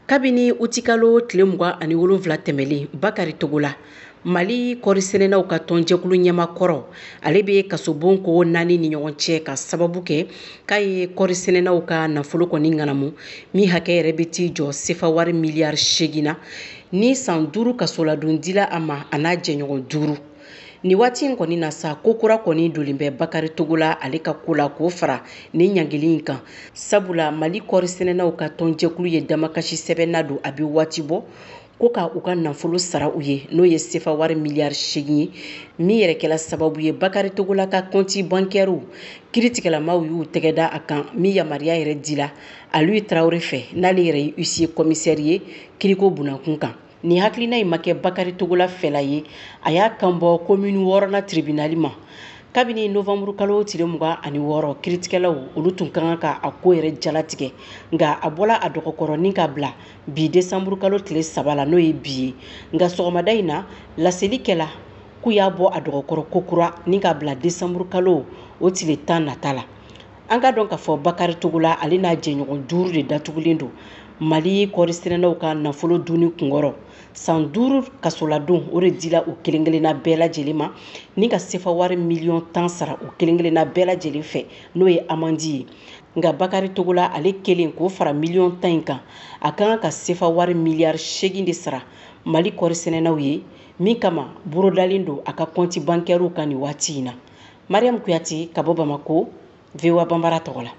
Kabini utikalo tile 27 tɛmɛlen, Bakari Togola, Mali kɔɔrisɛnɛnaw ka tɔnjɛkulu ɲɛmakɔrɔ, ale bɛ kasobon ko 4 ni ɲɔgɔn cɛ ka sababu kɛ k'a ye kɔɔrisɛnɛnaw ka nafolo kɔni ŋanamu min hakɛ yɛrɛ bɛ t'i jɔ sefa wari miliyari 8 na ni san 5 kasoladon dila a ma a n'a jɛɲɔgɔn 5. Nin waati in kɔni na sa, ko kura kɔni donnen bɛ Bakari Togola ale ka ko la k'o fara nin ɲangili in kan, sabula Mali kɔɔrisɛnɛnaw ka tɔnjɛkulu ye damakasi sɛbɛn na don a bɛ waati bɔ ko ka u ka nafolo sara u ye, n'o ye sefa wari miliyari 8 ye, min yɛrɛ kɛla sababu ye Bakari Togola ka compte bancaire kiiritigɛlamaw y'u tɛgɛ da a kan, min yamaruya yɛrɛ dila Aliyu Tarawele fɛ, n'ale yɛrɛ ye huissier commissaire ye kiriko bunakun kan. Nin hakilina in ma kɛ Bakari Togola fɛla ye, a y'a kanbɔ commune 6nan tribunal ma. Kabini novembre kalo tile 26, kiiritigɛlaw olu tun ka kan ka a ko yɛrɛ jalatigɛ, nka a bɔla a dɔgɔkɔrɔ ni ka bila bi décembre kalo tile 3 la, n'o ye bi ye. Nka sɔgɔmada in na, laseli kɛla k'u y'a bɔ a dɔgɔkɔrɔ kokura ni ka bila décembre kalo o tile 10 nata la. An ka dɔn k'a fɔ Bakari Togola ale n'a jɛɲɔgɔn 5 de datugulen don Mali kɔɔrisɛnɛnaw ka nafolo dunni kunkɔrɔ. San 5 kasoladon o de dila u kelen kelenna bɛɛ lajɛlen ma, ni ka sefa wari miliyɔn 10 sara u kelen kelenna bɛɛ lajɛlen fɛ, n'o ye amandi ye. Nka Bakari Togola ale kelen k'o fara miliyɔn 10 in kan, a ka kan ka sefa wari miliyari 8 de sara Mali kɔɔrisɛnɛnaw ye, min kama borodalen don a ka compte bancaire kan nin waati in na. Mariam Kuyate ka bɔ Bamako, VOA Bambara tɔgɔ la.